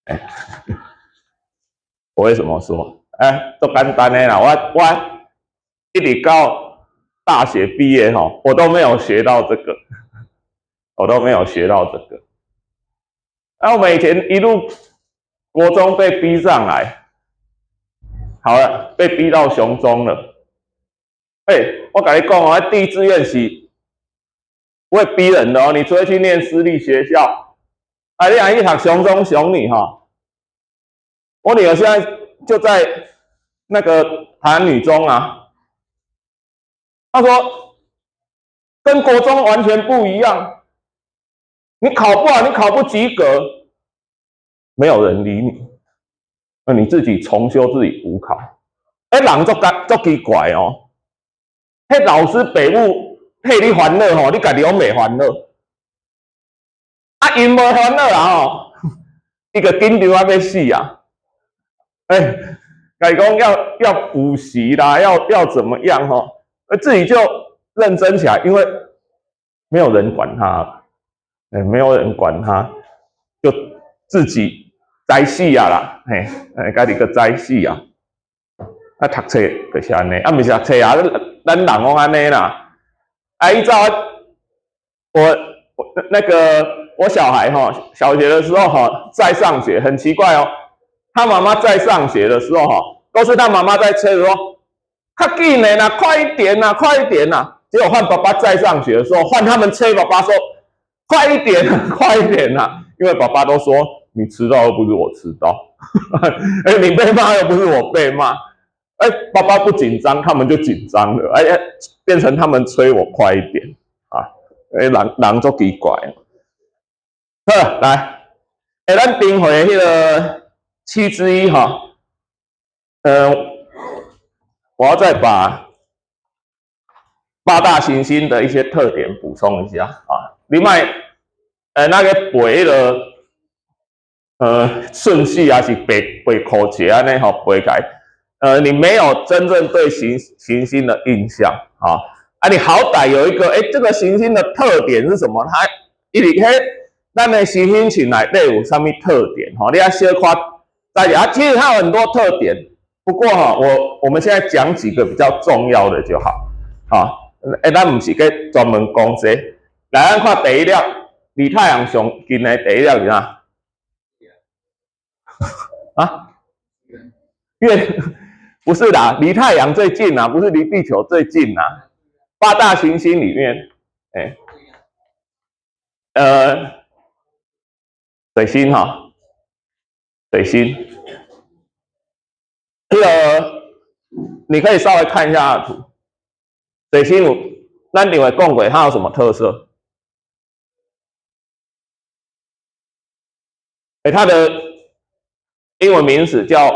哎，我為什麼說？哎，足簡單的啦，我一直到大學畢業吼，我都沒有學到這個，我都沒有學到這個。那我們以前一路國中被逼上來，好了，被逼到雄中了。哎，我共你講哦，第一志願是不會逼人的哦，你除非去念私立學校，啊，你若去讀雄中雄女哈。我女兒現在就在那個台南女中啊，她說跟國中完全不一樣，你考不好，你考不及格，沒有人理你，那你自己重修，自己補考。哎，人足足奇怪哦，彼老師爸母替你煩惱吼，你家己攏袂煩惱。啊，𪜶無煩惱啊吼，伊個緊張啊欲死啊！哎，共伊講要補習啦，要怎麼樣吼？自己就認真起來，因為沒有人管他，哎，沒有人管他，就自己知死啊啦，嘿，哎，家己閣知死啊。啊，讀冊就是按呢，啊，毋是讀冊啊，咱人攏按呢啦。啊，依照我那個我小孩哈，小學的時候哈，在上學，很奇怪哦。他媽媽在上學的時候哈，都是他媽媽在催說，較緊的啦，快一點啦，快一點啦。結果換爸爸在上學的時候，換他們催爸爸說，快一點，快一點啦。因為爸爸都說，你遲到又不是我遲到，哎，你被罵又不是我被罵。哎，爸爸不緊張，他們就緊張了，哎，變成他們催我快一點啊！哎，人人足奇怪。好，來，哎，咱頂回彼個七之一哈，我要再把八大行星的一些特點補充一下啊。另外，那個背彼個順序還是背背口訣按呢吼背起來。你沒有真正對行星的印象啊，啊，你好歹有一個，哎，這個行星的特點是什麼？它一直彼咱的行星群內底有啥物特點？吼，你要小可知啊，其實它有很多特點，不過哈，我們現在講幾個比較重要的就好。啊，哎，咱毋是去專門講這個，來，咱看第一粒，離太陽上近的第一粒是啥？啊？月？不是啦，離太陽最近啊，不是離地球最近啊。八大行星裡面，哎，水星哈，水星，這個你可以稍微看一下圖。水星，咱另外講過，它有什麼特色？哎，它的英文名字叫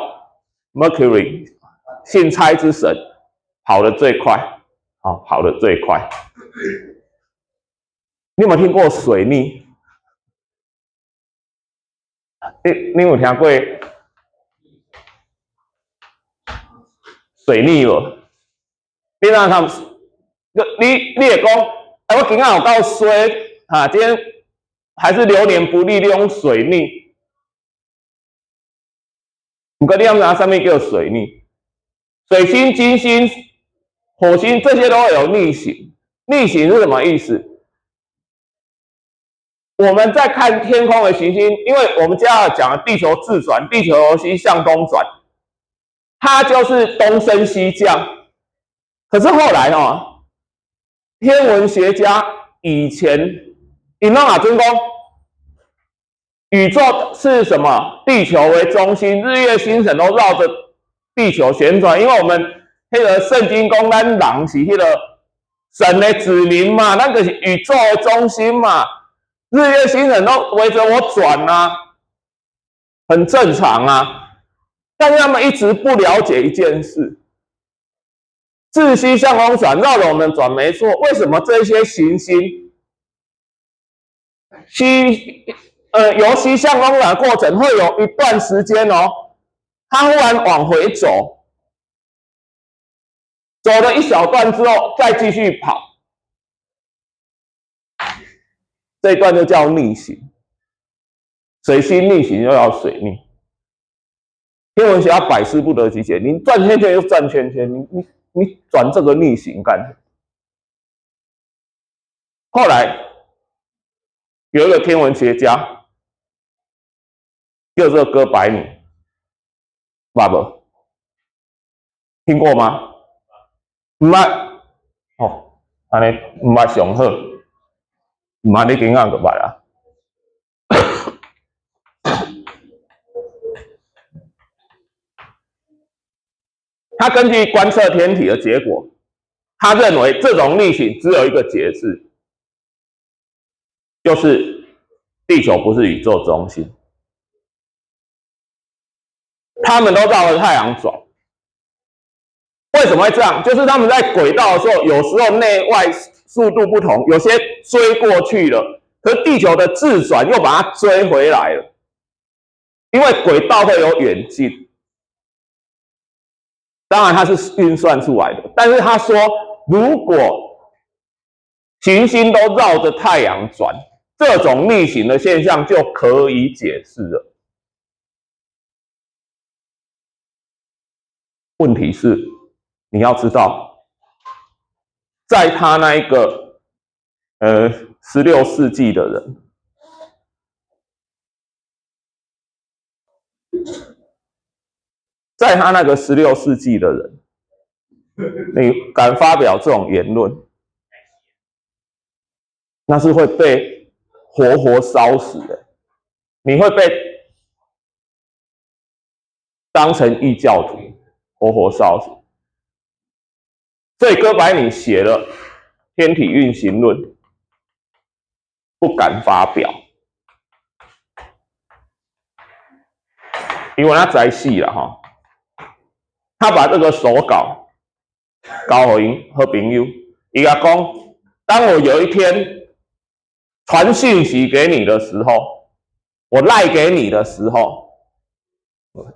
Mercury。信差之神，跑得最快，啊，跑得最快。你有沒有聽過水逆？你有聽過水逆無？你若通，你會講，哎，我今仔有夠衰，哈，今天還是流年不利，那種水逆。毋過你知影啥物叫水逆？水星、金星、火星這些都會有逆行。逆行是什麼意思？我們在看天空的行星，因為我們接下來講的地球自轉，地球由西向東轉，它就是東升西降。可是後來哦，天文學家以前，𪜶攏也準講，宇宙是什麼？地球為中心，日月星辰都繞着地球旋轉。因為我們彼個聖經講，咱人是彼個神的子民嘛，咱就是宇宙的中心嘛，日月星辰都圍着我轉啊，很正常啊。但是他們一直不了解一件事：自西向東轉，繞着我們轉，沒錯。為什麼這些行星由西向東轉的過程會有一段時間哦，它忽然往回走，走了一小段之後再繼續跑，這一段就叫逆行。水星逆行又要水逆，天文學家百思不得其解。你轉圈圈又轉圈圈，你轉這個逆行幹什麼？後來有一個天文學家叫做哥白尼，捌無？聽過嗎？毋捌。哦，按呢毋捌上好，毋捌你今仔就捌啊。他根據觀測天體的結果，他認為這種逆行只有一個解釋，就是地球不是宇宙中心，他們都繞着太陽轉。為什麼會這樣？就是他們在軌道的時候，有時候內外速度不同，有些追過去了，可是地球的自轉又把它追回來了，因為軌道會有遠近。當然，它是運算出來的，但是他說，如果行星都繞着太陽轉，這種逆行的現象就可以解釋了。問題是，你要知道，在他那一個16世紀的人，在他那個16世紀的人，你敢發表這種言論，那是會被活活燒死的，你會被當成異教徒，活活燒死。所以哥白尼寫了《天體運行論》，不敢發表，因為他在死了哈。他把這個手稿交予𪜶好朋友，伊共講：當我有一天傳訊息給你的時候，我 LINE 給你的時候，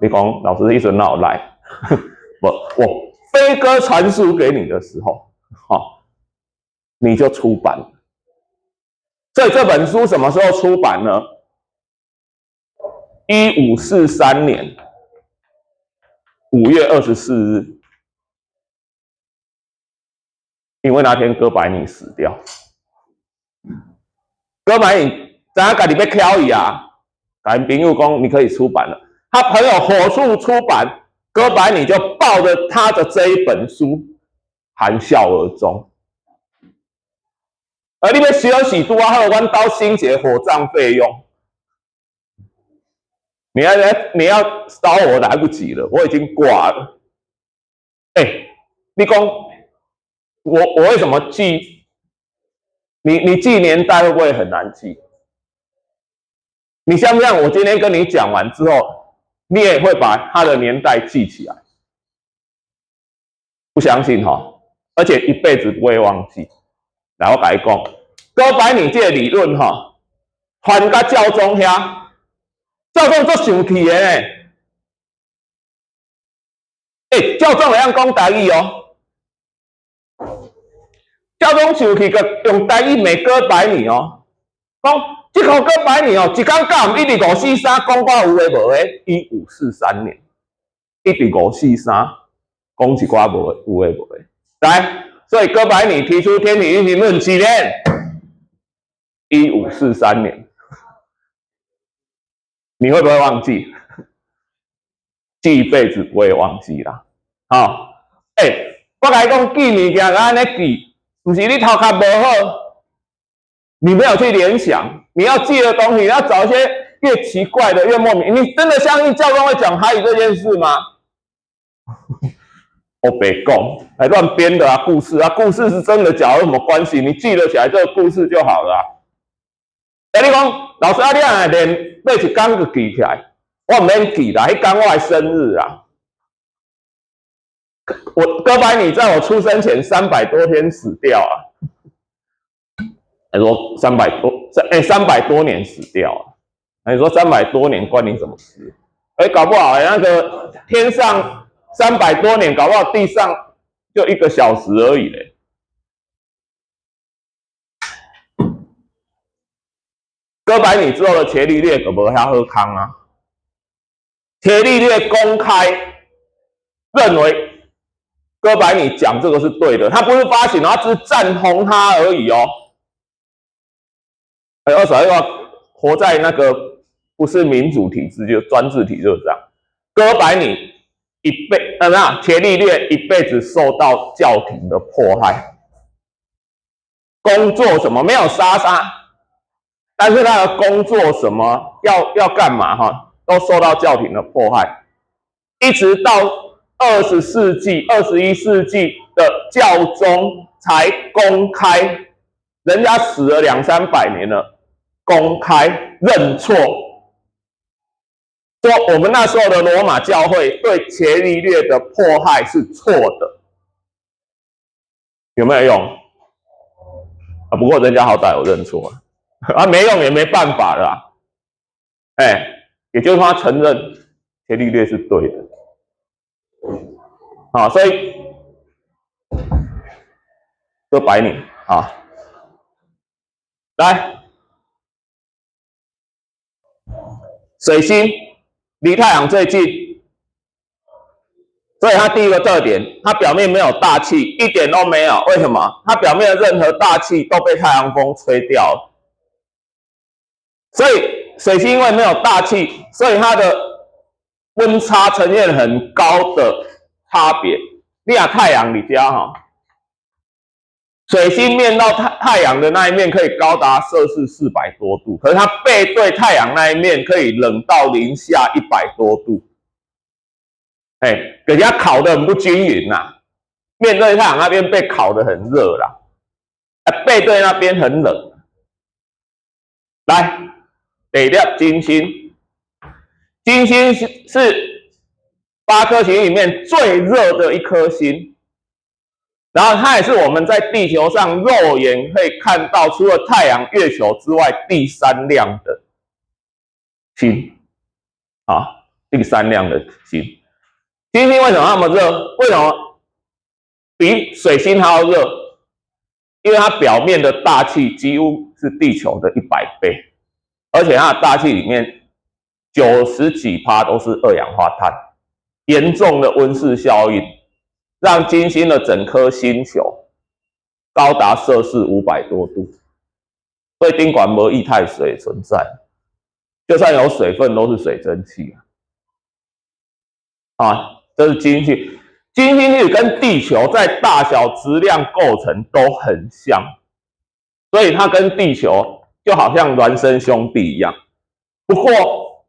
你講老師彼陣哪有 LINE？我飛鴿傳書給你的時候，哈，你就出版。所以這本書什麼時候出版呢？1543年5月24日，因為那天哥白尼死掉。哥白尼知影家己欲翘去啊，共𪜶朋友講你可以出版了。他朋友火速出版，哥白尼就抱着他的這一本書含笑而終。而你欲燒死拄仔好，阮兜省一个火葬費用。你要燒我來不及了，我已經掛了。欸，你講我為什麼記？你記年代會不會很難記？你像不像我今天跟你講完之後，你也會把他的年代記起來？不相信哈，而且一輩子不會忘記。來，我共你講，哥白尼這個理論哈，傳到教宗遐。教宗足生氣的呢，欸，教宗會曉講台語哦。教宗生氣，佮用台語罵哥白尼哦，講這個哥白尼哦，一工到暗一直五四三講寡有的無的，1543年，一直五四三講一寡無有的無的。來，所以哥白尼提出天體運行論幾年？1543年。你會不會忘記？記一輩子不會忘記啦。好，欸，我共你講記物件，按呢記，毋是你頭殼無好，你沒有去聯想，你要記的東西，你要找一些越奇怪的越莫名。你真的相信教宗會講台語這件事嗎？我別講，還亂編的啊，故事啊，故事是真的假的有什麼關係？你記得起來這個故事就好了啊。欸，你講老師啊，你若連欲一工就記起來，我毋免記啦，彼工我的生日啊。我哥白尼在我出生前300多天死掉啊。他說三百多，欸，三百多年死掉啊。你說三百多年關你什麼事？欸，搞不好欸，那個天上三百多年，搞不好地上就一個小時而已嘞。哥白尼之後的伽利略可無遐好康啊。伽利略公開認為哥白尼講這個是對的，他不是發行，他只是贊同他而已哦。哎，二嫂要活在那個不是民主體制，就專制體就是這樣。哥白尼一輩，那伽利略一輩子受到教廷的迫害，工作什麼沒有殺殺，但是他的工作什麼要幹嘛哈，都受到教廷的迫害，一直到20世紀、21世紀的教宗才公開，人家死了兩三百年了，公開認錯，說我們那時候的羅馬教會對伽利略的迫害是錯的，有沒有用？啊，不過人家好歹有認錯啊，沒用也沒辦法了，哎，也就是他承認伽利略是對的，啊，所以哥白尼啊，來，水星離太陽最近，所以它第一個特點，它表面沒有大氣，一點都沒有。為什麼？它表面的任何大氣都被太陽風吹掉了。所以水星因為沒有大氣，所以它的溫差呈現很高的差別。你看太陽佇遮哈，水星面到太陽的那一面可以高達攝氏400多度，可是它背對太陽那一面可以冷到零下100多度。哎，給人家烤得很不均勻吶，面對太陽那邊被烤得很熱啦，啊，背對那邊很冷。來，第二粒金星，金星是八顆行星裡面最熱的一顆星，然後它也是我們在地球上肉眼可以看到除了太陽、月球之外第三亮的星，啊，第三亮的星。金星為什麼那麼熱？為什麼比水星還要熱？因為它表面的大氣幾乎是地球的100倍，而且它的大氣裡面90幾趴都是二氧化碳，嚴重的溫室效應讓金星的整顆星球高達攝氏500多度，所以頂懸無液態水存在，就算有水分都是水蒸氣啊！啊，這是金星，金星其實跟地球在大小、質量構成都很像，所以它跟地球就好像孪生兄弟一樣。不過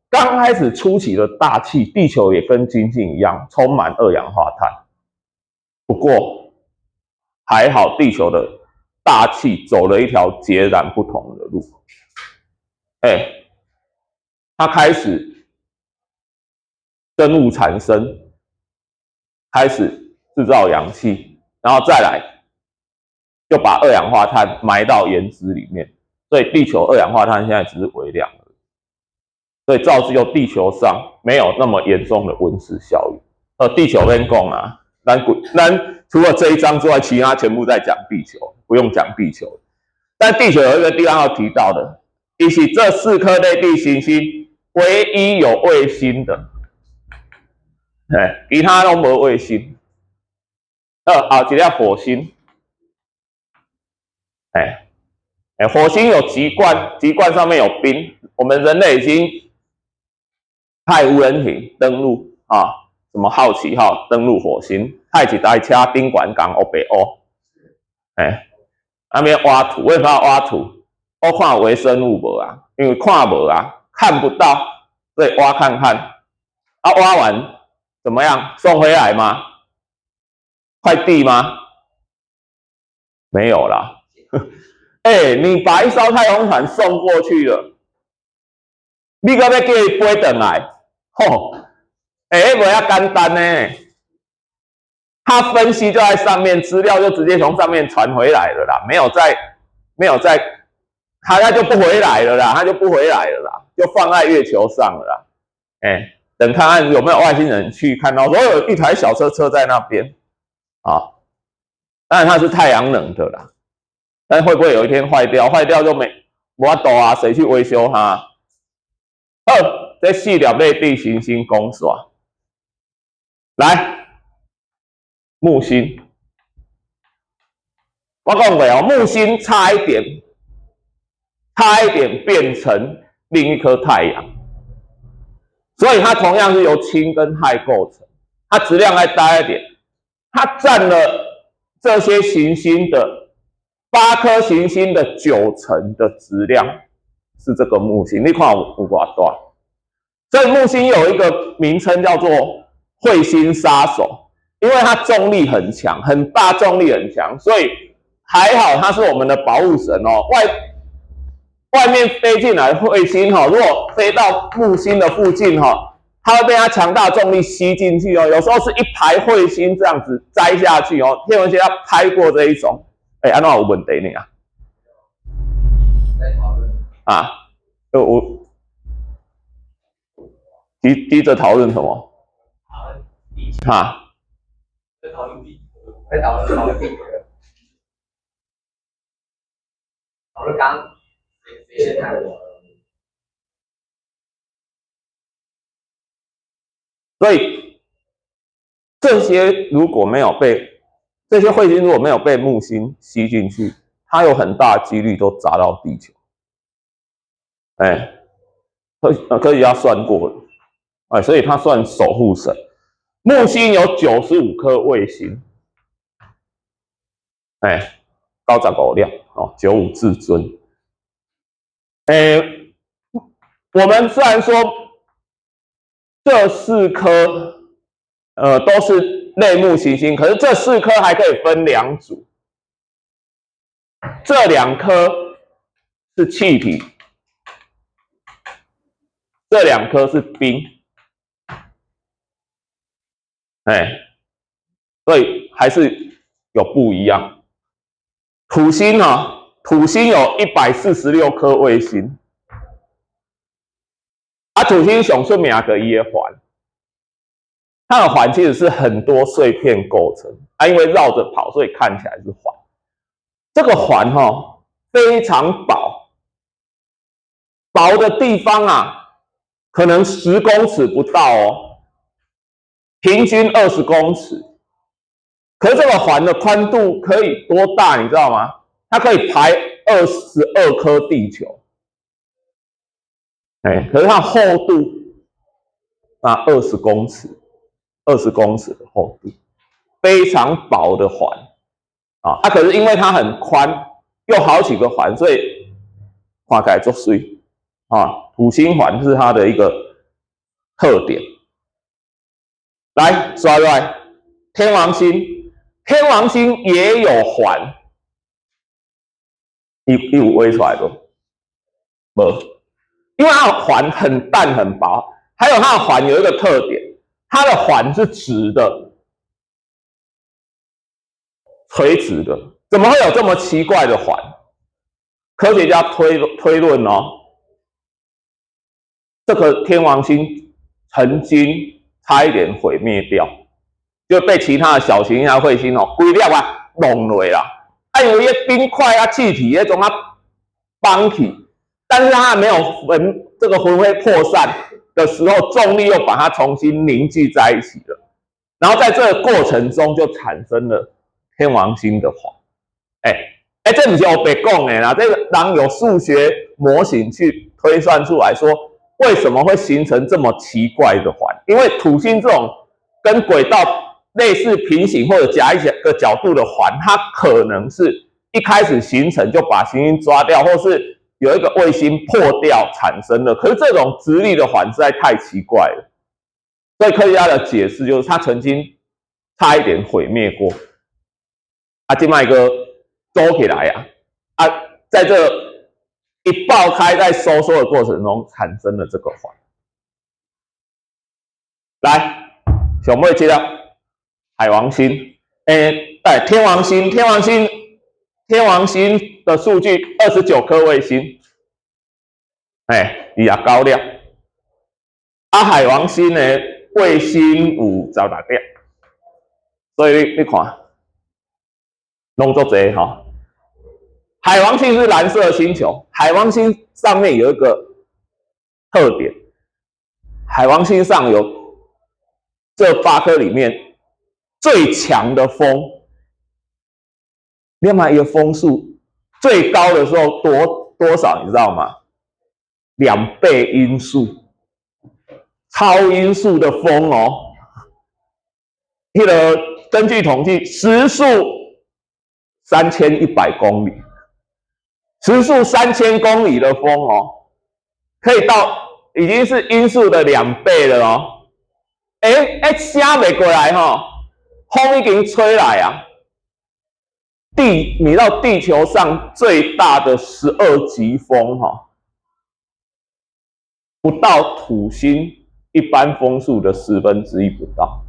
剛開始初期的大氣，地球也跟金星一樣充滿二氧化碳。不過還好，地球的大氣走了一條截然不同的路。哎，它開始生物產生。開始製造氧氣，然後再來就把二氧化碳埋到岩質裡面，所以地球二氧化碳現在只是微量而已，所以造就地球上沒有那麼嚴重的溫室效應。地球免講啊，咱除了這一章之外，其他全部在講地球，不用講地球。但地球有一個地方要提到的，伊是這四顆類地行星唯一有衛星的。哎，其他攏無衛星。啊，一粒火星。哎，哎，火星有極冠，極冠上面有冰。我們人類已經派無人艇登陸啊，什麼好奇號登陸火星，派一台車頂懸共烏白烏。哎，那邊挖土，為什麼要挖土？我看有微生物無啊？因為看無啊，看不到，所以挖看看。啊，挖完怎麼樣？送回來嗎？快遞嗎？沒有啦。欸，你把一艘太空船送過去了，你閣欲叫伊飛轉來？吼，欸，無遐簡單呢。他分析就在上面，資料就直接從上面傳回來了啦，沒有在，沒有在，他就不回來了啦，他就不回來了啦，就放在月球上了啦。欸，等看看有沒有外星人去看到，說有一台小車車在那邊啊，當然它是太陽能的啦，但會不會有一天壞掉？壞掉就沒無法度啊，誰去維修它？好，這四粒類地行星講煞，來，木星，我講過哦，木星差一點，差一點變成另一顆太陽，所以它同樣是由氫跟氦構成，它質量還大一點，它佔了這些行星的八顆行星的九成的質量是這個木星，你看有偌大？所以木星有一個名稱叫做彗星殺手，因為它重力很強，很大，重力很強，所以還好它是我們的保護神哦。外面飛進來彗星哈，如果飛到木星的附近哈，它會被它強大重力吸進去哦。有時候是一排彗星這樣子栽下去哦。天文學家拍過這一種，哎，按怎有問題呢？在討論啊，我急着討論什麼？討論地球，哈，在討論地球，在討論地球，討論剛誰先看我？所以這些如果沒有被這些彗星如果沒有被木星吸進去，它有很大幾率都砸到地球。哎，科學家算過了，哎，所以它算守護神。木星有95顆衛星，哎，95粒哦，95至尊。哎，我們雖然說這四顆，都是類木行星，可是這四顆還可以分兩組，這兩顆是氣體，這兩顆是冰，哎，所以還是有不一樣。土星呢？土星有146顆衛星，啊，土星上出名的伊的環，它的環其實是很多碎片構成，啊，因為繞着跑，所以看起來是環。這個環哈非常薄，薄的地方啊，可能10公尺不到哦，平均20公尺。可是這個環的寬度可以多大，你知道嗎？它可以排22顆地球，哎，可是它厚度啊二十公尺，二十公尺的厚度，非常薄的環啊，啊，可是因為它很寬，又好幾個環，所以看起來足媠啊。土星環是它的一個特點。來，刷來，天王星，天王星也有環。伊有畫出來無？無，因為它的環很淡很薄，還有它的環有一個特點，它的環是直的，垂直的。怎麼會有這麼奇怪的環？科學家推論哦，這個天王星曾經差一點毀滅掉，就被其他的小行星啊、彗星哦，規粒啊弄落啦。啊，因為彼冰塊啊、氣體彼種啊綁起，但是它還沒有魂這個魂飛魄散的時候，重力又把它重新凝聚在一起了，然後在這個過程中就產生了天王星的環。哎哎，這毋是烏白講的啦，這個人有數學模型去推算出來說，為什麼會形成這麼奇怪的環？因為土星這種跟軌道類似平行或者夾一些個角度的環，它可能是一開始形成就把行星抓掉，或是有一個衛星破掉產生的。可是這種直立的環實在太奇怪了，所以科學家的解釋就是它曾經差一點毀滅過。啊，這擺閣組起來啊，啊，在這一爆開在收縮的過程中產生了這個環。來，上尾這粒。海王星，欸，哎，天王星，天王星，天王星的數據29顆衛星，哎，29粒。啊，海王星的衛星有16粒，所以你看，攏足濟吼。海王星是藍色星球，海王星上面有一個特點，海王星上有這八顆裡面最強的風，另外一個風速最高的時候多少，你知道嗎？2倍音速，超音速的風哦。彼個根據統計，時速3100公里。時速3000公里的風哦，可以到已經是音速的兩倍了哦。欸欸，聲袂過來吼，風已經吹來啊。你到地球上最大的12級風哈，不到土星一般風速的1/10不到。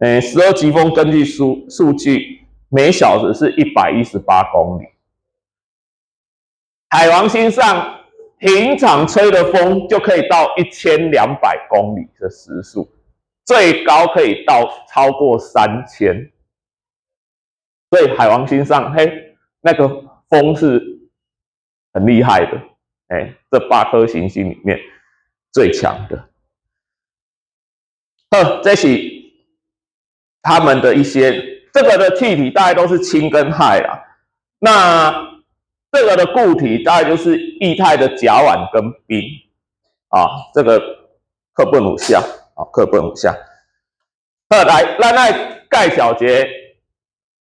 欸，十二級風根據數據，每小時是118公里。海王星上平常吹的風就可以到1200公里的時速，最高可以到超過3000。所以海王星上，嘿，那個風是很厲害的，欸，這八顆行星裡面最強的。好，這是他們的一些這個的氣體大概都是氫跟氦啦。那這個的固體大概就是液態的甲烷跟冰啊，這個課本有寫啊，課本有寫。好，來，咱來介紹一下，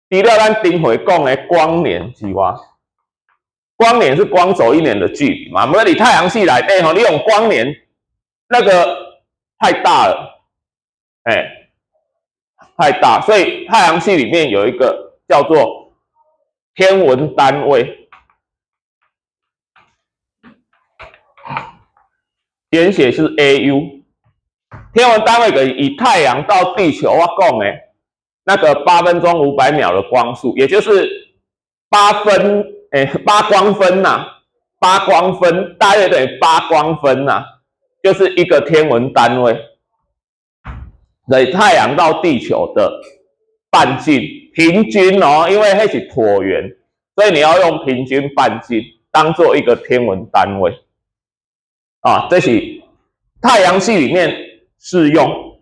除了咱頂回講的光年之外，光年是光走一年的距離嘛。無佇太陽系內底吼，你用光年那個太大了，欸，太大，所以太陽系裡面有一個叫做天文單位，簡寫是 AU。天文單位可以以太陽到地球，我講的那個8分鐘500秒的光速，也就是8分，欸，8光分吶，八光分大約等於八光分吶，就是一個天文單位。對，太陽到地球的半徑平均哦，因為彼是橢圓，所以你要用平均半徑當做一個天文單位啊。這是太陽系裡面適用。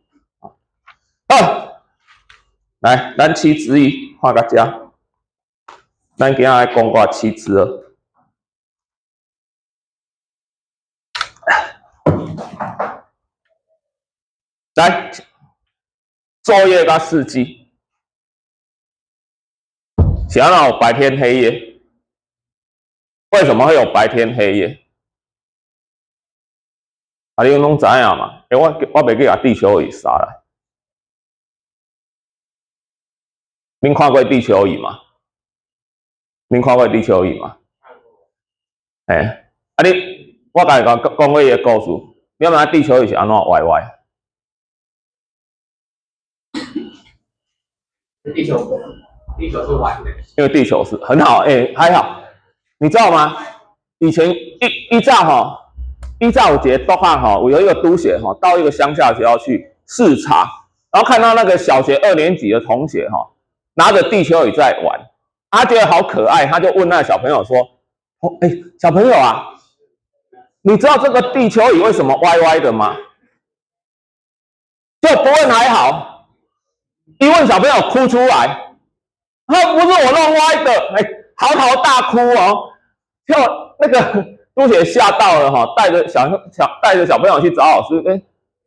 好，來，咱7之一畫到這，咱今仔來講過7之二。來，晝夜佮四季，是按怎有白天黑夜？為什麼會有白天黑夜？啊，你攏知影嘛？欸，我袂記共地球儀捎來。恁看過地球儀嗎？恁看過地球儀嗎？欸，啊你，我共你講講過一個故事，你知影地球儀是按怎歪歪？地球是彎的。因為地球是很好，欸，還好，你知道嗎？以前以早吼，以早有一個督學吼，有一個督學吼，到一個鄉下學校去視察，然後看到那個小學二年級的同學吼，拿着地球儀在玩，他覺得好可愛，他就問那個小朋友說：“哦，欸，小朋友啊，你知道這個地球儀為什麼歪歪的嗎？”就不問還好，一問小朋友哭出來，他說不是我弄歪的，欸，嚎啕大哭哦，就那個督學嚇到了哈，帶着小朋友去找老師，欸，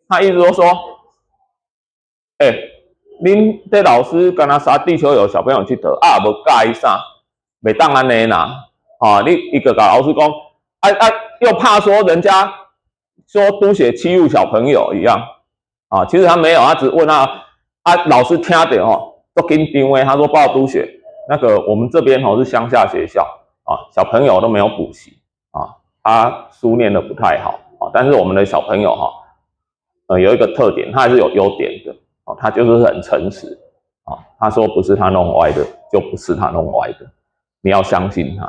他一直都說，欸，恁這老師敢若捎地球儀予小朋友𨑨迌，啊無教伊啥，袂當按呢啦，啊，你伊就共老師講，啊啊，又怕說人家說督學欺負小朋友一樣，啊，其實他沒有，他只問他，啊，老師聽著吼，足緊張的，他說報督學，那個我們這邊吼是鄉下學校，啊，小朋友都沒有補習，啊，他書念得不太好，啊，但是我們的小朋友哈，有一個特點，他還是有優點的。他就是很誠實，啊，他說不是他弄歪的，就不是他弄歪的，你要相信他。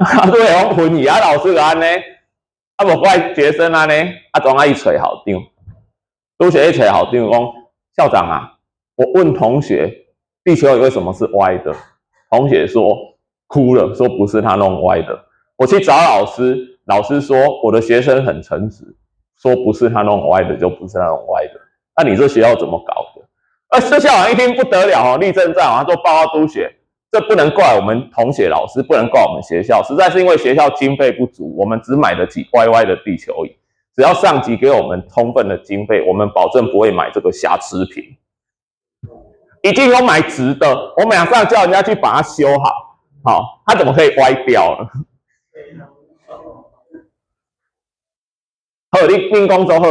啊，對哦，混伊啊，老師按呢，啊，無怪學生按呢，啊，總愛去揣校長，督學去揣校長講，校長啊，我問同學，地球儀為什麼是歪的？同學說哭了，說不是他弄歪的。我去找老師，老師說我的學生很誠實，說不是他弄歪的就不是他弄歪的。那你這學校怎麼搞的？啊，這校長一聽不得了哦，立正站好，他說報告督學，這不能怪我們同學老師，不能怪我們學校，實在是因為學校經費不足，我們只買得起歪歪的地球儀。只要上級給我們充分的經費，我們保證不會買這個瑕疵品。已經有買直的，我馬上叫人家去把它修好。好，它怎麼可以歪掉呢？好，你恁講做好，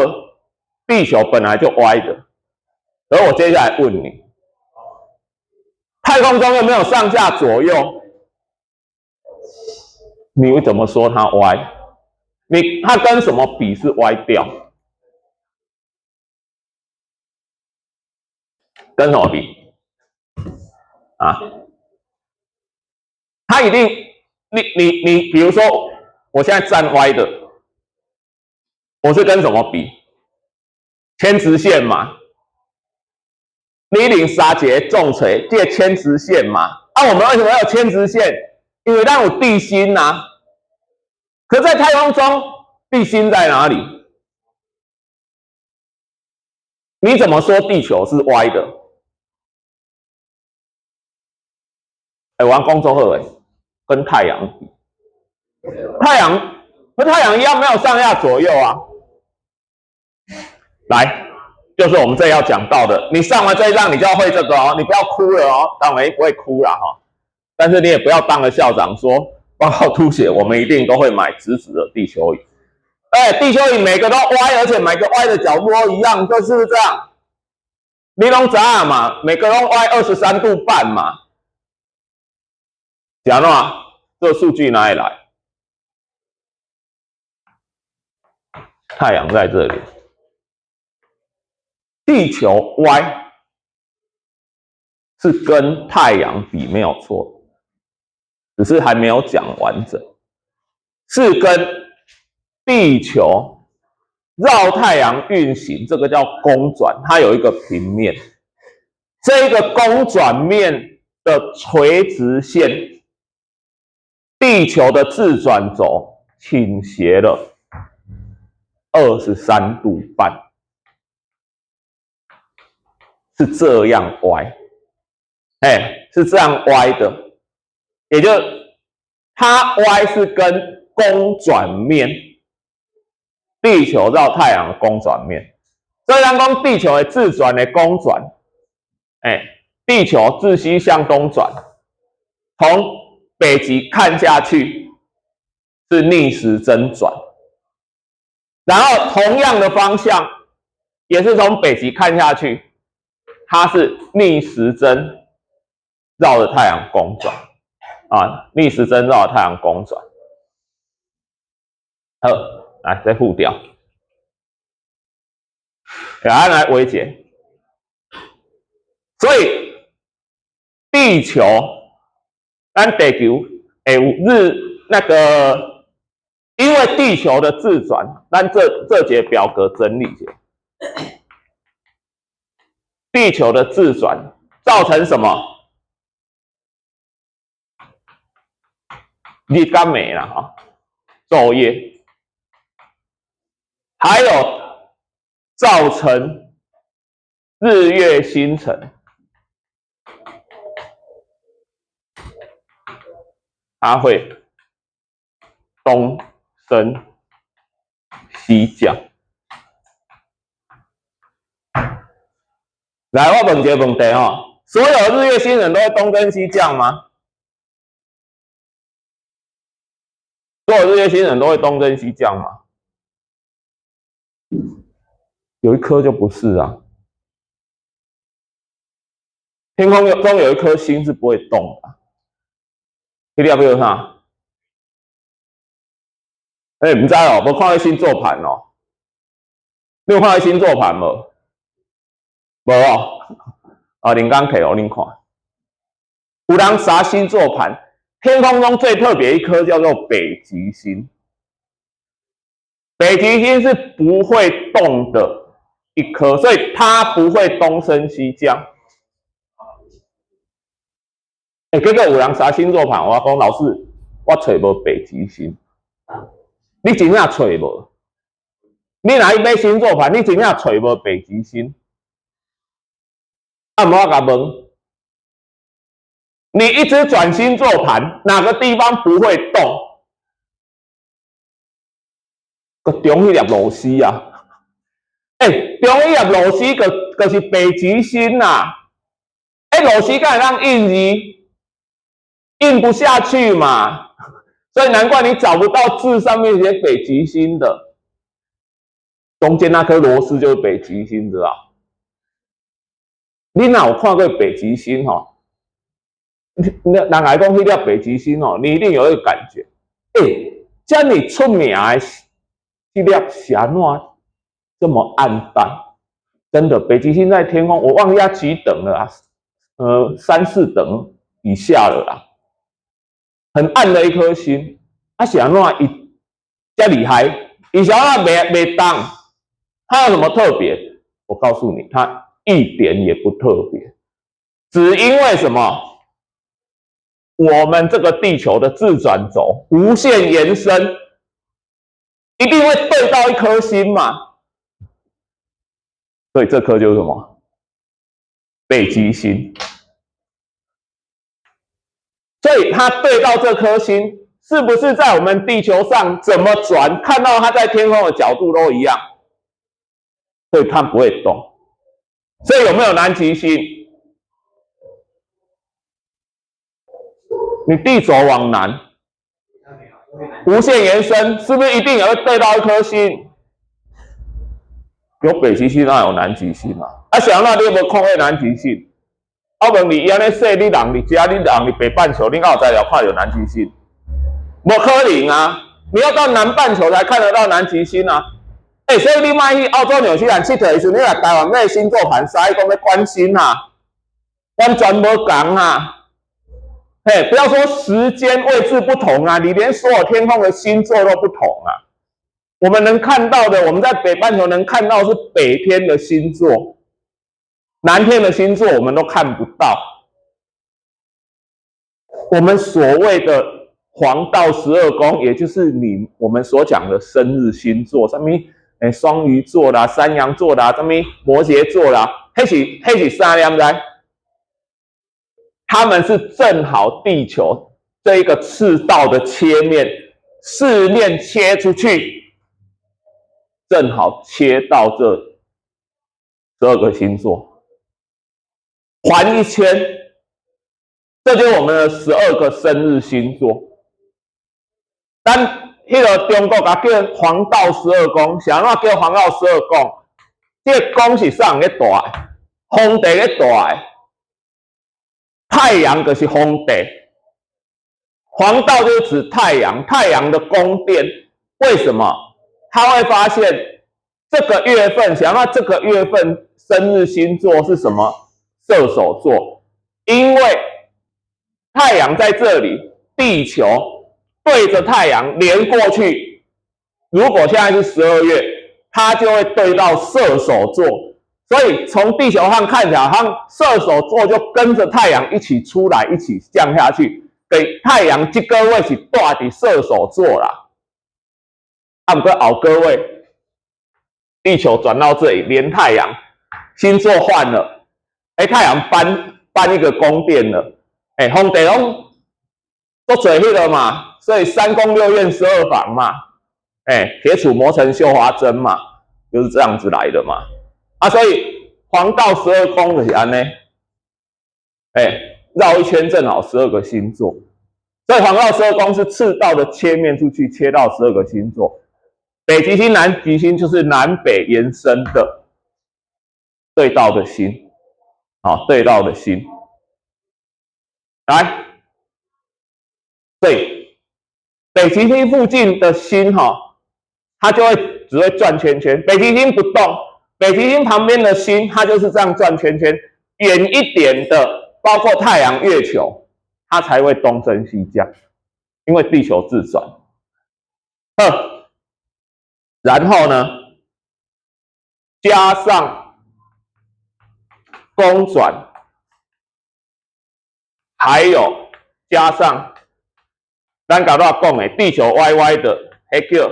地球本來就歪的。而我接下來問你，太空中又沒有上下左右，你會怎麼說它歪？你它跟什麼比是歪掉？跟什麼比？啊？它一定，你，比如說，我現在站歪的，我是跟什麼比？鉛直線嘛。你領三節重錘，這鉛直線嘛。啊，我們為什麼要鉛直線？因為咱有地心啊。可在太空中，地心在哪裡？你怎麼說地球是歪的？欸，我講做好欸，跟太陽比，太陽和太陽一樣沒有上下左右啊。來，就是我們這要講到的，你上完這一章，你就要會這個哦，你不要哭了哦，當然不會哭了哈，但是你也不要當了校長說。報告督學，我們一定都會買直直的地球儀。哎，地球儀每個都歪，而且每個歪的角度都一樣，就是這樣。你攏知影嘛？每個都歪23度半嘛。講喏，這個數據哪裡來？太陽在這裡，地球歪是跟太陽比沒有錯。只是還沒有講完整，是跟地球繞太陽運行，這個叫公轉，它有一個平面，這個公轉面的垂直線，地球的自轉軸傾斜了23度半，是這樣歪，哎，是這樣歪的。也就它歪是跟公轉面，地球繞太陽的公轉面，所以咱講地球的自轉的公轉，欸，地球自西向東轉，從北極看下去是逆時針轉，然後同樣的方向也是從北極看下去，它是逆時針繞着太陽公轉。啊，逆時針繞太陽公轉。好，來再互調，來來微解。所以地球，咱地球會有日那個，因為地球的自轉，咱這節表格整理一下，地球的自轉造成什麼？日甲暝啦，哈，晝夜，還有造成日月星辰，它會東升西降。來，我問一個問題哦，所有日月星辰都會東升西降嗎？所有日月星辰都會東升西降嗎？有一顆就不是啊。天空中有一顆星是不會動的。彼粒叫啥？欸，毋知哦，無看過星座盤哦。你有看過星座盤無？無哦。啊，林剛摕予恁看。有人查星座盤。天空中最特別一顆叫做北極星，北極星是不會動的一顆，所以它不會東升西降。欸，結果有人查星座盤，我講老師，我揣無北極星，你真正揣無？你若去買星座盤，你真正揣無北極星？啊，毋我共問，你一直轉星座盤，哪個地方不會動？個中彼粒螺絲啊！欸，中彼粒螺絲就是北極星呐。欸，螺絲敢會當印字？印不下去嘛，所以難怪你找不到字上面寫北極星的，中間那顆螺絲就是北極星，知道？你若有看過北極星吼？你人來講彼粒北極星哦，你一定有一個感覺，欸，遮爾出名的這粒是按怎這麼暗淡？真的，北極星在天空，我忘記它幾等了啊，三四等以下了啦。很暗的一顆星，啊是按怎伊遮厲害？伊是按怎袂袂動？它有什麼特別？我告訴你，它一點也不特別，只因為什麼？我們這個地球的自轉軸無限延伸，一定會對到一顆星嘛？所以這顆就是什麼？北極星。所以它對到這顆星，是不是在我們地球上怎麼轉，看到它在天空的角度都一樣？所以它不會動。所以有沒有南極星？你地軸往南，無限延伸，是不是一定也會對到一顆星？有北極星，那有南極星嘛？啊，是按怎你無看過南極星？我問你，伊按呢說，你人佇遮，你人佇北半球，你敢有材料看著南極星？無可能啊！你要到南半球才看得到南極星啊！欸，所以你莫去澳洲、紐西蘭𨑨迌的時陣，你來台灣買星座盤，啥伊講欲關心啊，完全無仝啊！嘿，不要說時間位置不同啊，你連所有天空的星座都不同啊。我們能看到的，我們在北半球能看到是北天的星座。南天的星座我們都看不到。我們所謂的黃道十二宮，也就是你我們所講的生日星座，啥物欸雙魚座啦、山羊座啦、啥物摩羯座啦，彼是啥你知？他們是正好地球這一個赤道的切面，四面切出去，正好切到這12個星座。環一圈，這就是我們的十二個生日星座。咱彼個中國共叫黃道十二宮，是按怎叫黃道十二宮？這個宮是啥人咧蹛的？皇帝咧蹛的。太陽就是皇帝，黃道就是指太陽，太陽的宮殿。為什麼？他會發現這個月份，想要這個月份生日星座是什麼？射手座，因為太陽在這裡，地球對着太陽連過去。如果現在是12月，它就會對到射手座，所以從地球上看起來，好像射手座就跟着太陽一起出來，一起降下去。給太陽這個月是蹛佇射手座啦。啊，毋過後個月，地球轉到這裡，連太陽星座換了。欸，太陽搬一個宮殿了，欸，皇帝攏都做彼個嘛，所以三宮六院十二房嘛，欸，鐵杵磨成繡花針嘛，就是這樣子來的嘛。啊，所以黃道十二宮就是按呢，欸，繞一圈正好十二個星座，所以黃道十二宮是赤道的切面出去，切到十二個星座。北極星、南極星就是南北延伸的對到的星。好，對到的星，來，對，北極星附近的星哈，它就會只會轉圈圈。北極星不動，北極星旁邊的星，它就是這樣轉圈圈。遠一點的，包括太陽、月球，它才會東升西降，因為地球自轉。好，然後呢，加上公轉，還有加上咱頭拄仔講的地球歪歪的，彼叫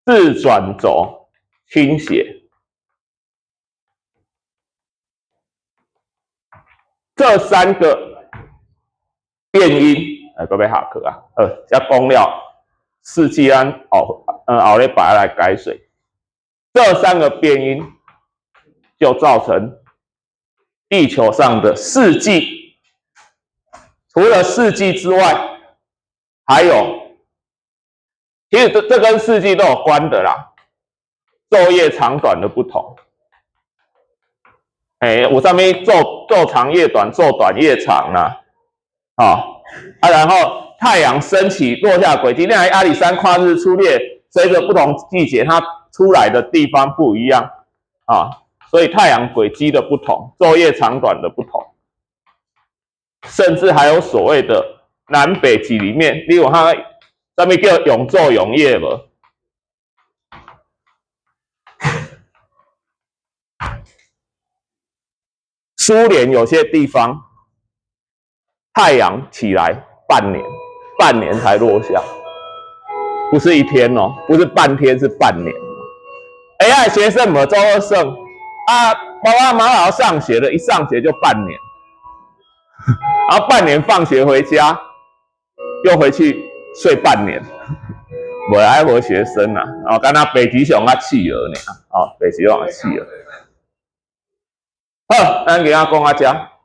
自轉軸傾斜，這三個變因，哎，閣欲下課啊！這講了四季咱後禮拜來解說。這三個變因就造成地球上的四季，除了四季之外，還有，其實這跟四季都有關的啦，晝夜長短的不同。哎，有啥物晝長夜短，晝短夜長啦，啊，然後太陽升起落下軌跡，你來阿里山看日出列，隨着不同季節，它出來的地方不一樣啊，所以太陽軌跡的不同，晝夜長短的不同，甚至還有所謂的南北極裡面，你有看啥物叫永晝永夜無？蘇聯有些地方，太陽起來半年，半年才落下，不是一天哦，不是半天，是半年。哎呀，學生無做好耍啊，爸爸媽媽上學了，一上學就半年，然後半年放學回家，又回去睡半年，無愛無學生啊，哦，敢若北極熊較企鵝爾，哦，北極熊較企鵝。好，咱今仔講到遮。